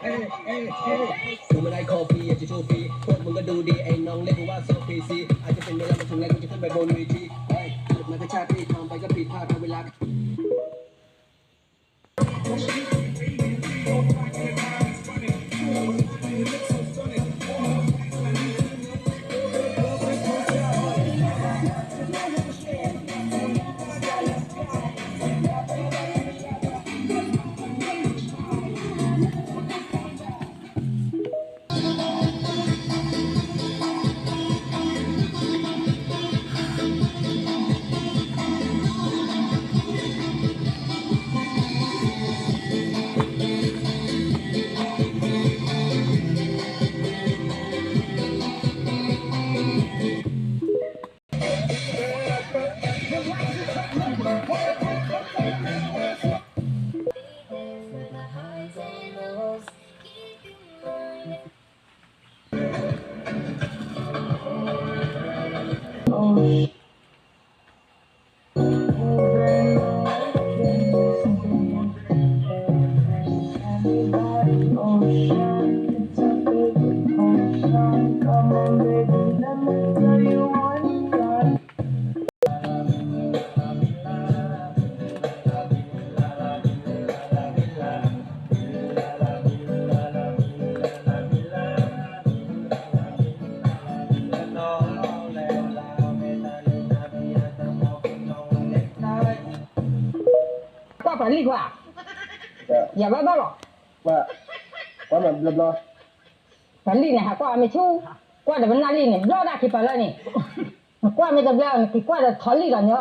เฮ้ย เฮ้ย เฮ้ย ดูไม่ได้ขอฟรี อยากจะโชว์ฟรี พวกมึงก็ดูดี ไอ้น้องเรียกกูว่าโซเคซี อาจจะเป็นเวลามาถึงแล้ว กูจะขึ้นไปบนเวที เฮ้ย หยุดมันกระชากพี่ ทำไปก็ผิดพลาด เอาเวลา ကွၢ်ပှၤလံၣ်ကွၢ်, ယၤဘၣ်ဘၣ်လီၤ, ကွၢ်မၤဘျီဘျီ, ပှၤလံၣ်န့ၣ် ဟးကွၢ်အမ့ၢ်ဆူ, ကွၢ်ဒီးပနၢ်လံၣ်န့ၣ် ဘျီဒၣ်ခံပၤလၢန့ၣ်, နကွၢ်မ့ၢ်တဘျီ နက့ၤကွၢ်ဒီးထီလံၣ်လီၤညီ